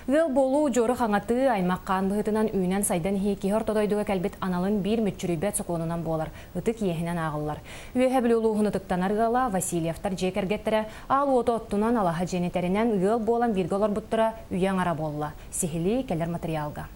Ыал буолуу, дьуору хаҥатыы, аймах хаан быһыытынан үүнэн-сайдан иһии киһи орто дойдуга кэлбит аналын биир мүччүрүйбэт сокуонунан буолар, ытык иэһинэн ааҕыллар. Үөһэ Бүлүү улууһун ытыктанар ыала Васильевтар дьиэ кэргэттэрэ аал уоту оттунан, алаһа дьиэни тэринэн, ыал буолан бииргэ олорбуттара үйэ аҥара буолла. Сиһилии кэлэр матырыйаалга.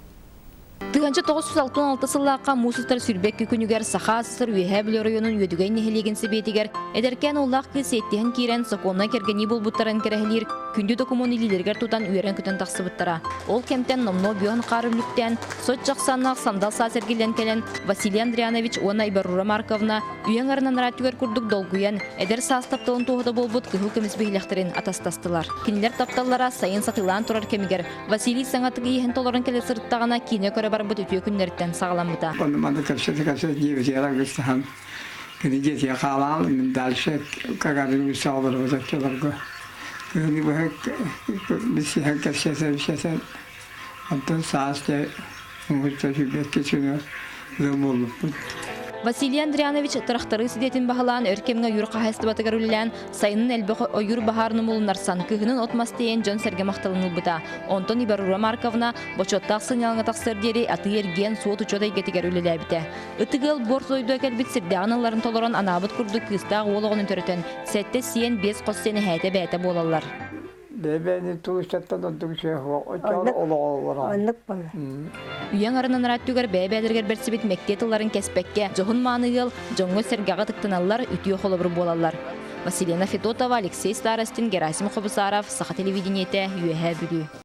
1966 сыллаахха муус устар 22 күнүгэр Саха АССР Үөһээ Бүлүү оройуонун Үөдүгэй нэһилиэгин сэбиэтигэр эдэркээн уоллаах кыыс сиэттиһэн киирэн сокуоннай кэргэнии буолбуттарын кэрэһилиир күндү докумуон илиилэригэр тутан үөрэн-көтөн тахсыбыттара. Ол кэмтэн номнуо бүөн хаар үллүктээн, соччо ахсааннаах сандал саас эргиллэн кэлэн Василий Андрианович уонна Ибарура Марковна үйэ аҥарынан түгэр курдук долгуйан, эдэр саас тапталын туоһута буолбут кыһыл көмүс биһилэхтэрин атастастылар. Кинилэр тапталлара сайын сатыылаан турар кэмигэр Василий саҥатык иэһин толорон кэлэ сырыттаҕына киинэ көрө барбыт үтүө күннэриттэн саҕаламмыта. Онно манна кэпсэтэ-кэпсэтэ дьиэбитигэр аргыстаһан кини дьиэтигэр хаалаан мин дальше Гагарин улицаҕа олоробут оччолорго. Кыһыны быһа билсиһэн кэпсэтэ-кэпсэтэ онтон саас дьэ муҥутта сүүрбэккэ сүнэ ыал буолбуппут. Василий Андрианович тырахтарыыс идэтин баһылаан өр кэмҥэ ойуур хаһаайыстыбатыгар үлэлээн Сайынын элбэх ойуур баһаарын умулуннарсан, кыһынын от-мас тиэйэн дьон-сэргэ махталын ылбыта. Онтон Ибарура Марковна бочуоттаах сынньалаҥҥа тахсар диэри атыы-эргиэн, суот-учуот эйгэтигэр үлэлээбитэ. Ытык ыал буор дойдуга кэлбит сирдээҕин ылларын толорон анаабыт курдук кыыстаах уол оҕону төрөтөн, сэттэ сиэн, биэс хос сиэн эһээтэ-эбээтэ буолаллар. Бэйэ-бэйэни туристартан ордук үчүгэй суох. Оччоҕо олоҕо олорон. Оннук буолар. Үйэҥ арынан түгэр бэйэ-бэйэлэригэр бэрсибит мэктиэ тылларын кэспэккэ, дьоһун-мааны ыал дьоҥҥо-сэргэҕэ ытыктаналлар, үтүө холобур буолаллар. Василина Федотова, Алексей Старостин, Герасим Хобусаров, Саха телевидениетэ, Үөһээ Бүлүү.